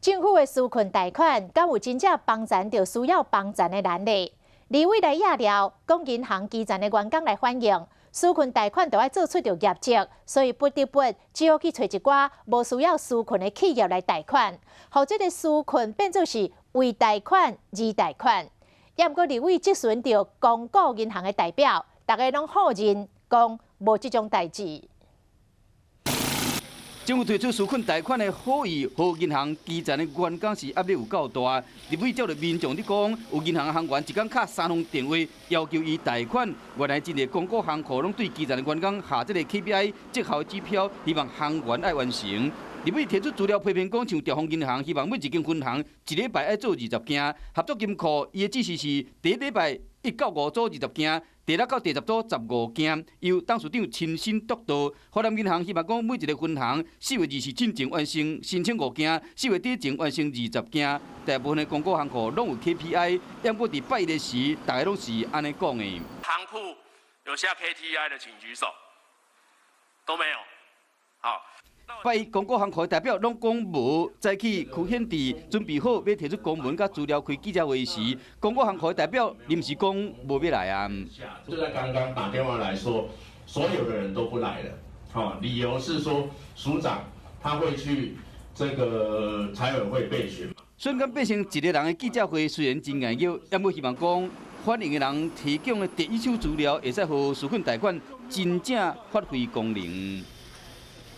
政府的紓困貸款，敢有真正幫贊著需要幫贊的人咧？立委來掖了，講銀行基層的員工來反映，紓困貸款都愛做出著業績，所以不得不只好去揣一寡無需要紓困的企業來貸款，予這個紓困變做是為貸款而貸款。也毋過立委質詢著公股銀行的代表，逐家攏否認講無這種代誌。政府推出紓困貸款的好意，予銀行基層的員工是壓力有夠大。立委召集民眾佇講，有銀行行員一工敲三通電話要求伊貸款。原來真濟公股行庫攏對基層的員工下這個 KPI 績效指標，希望行員愛完成。立委提出資料批評講，像兆豐銀行希望每一間分行一禮拜愛做二十件，合作金庫伊的指示是第一禮拜一到五組二十件，第六到第十組15件，由董事長親身督導。華南銀行希望講每一個分行4月20進前完成申請五件，4月底前完成二十件。大部分的公股行庫攏有 KPI，毋過佇拜一的時，逐家攏是按呢講的。行庫有下 KPI 的請舉手，都沒有。好。拜一公股行庫代表攏講無，早起區憲治準備好欲提出公文佮資料開記者會時，公股行庫代表臨時講無欲來啊。就在剛剛打電話來說，所有的人都不來了，好，理由是說署長他會去這個財委會備詢。瞬間變成一個人的記者會，雖然真硬熱，也無希望講反映的人提供的第一手資料，會使予紓困貸款真正發揮功能。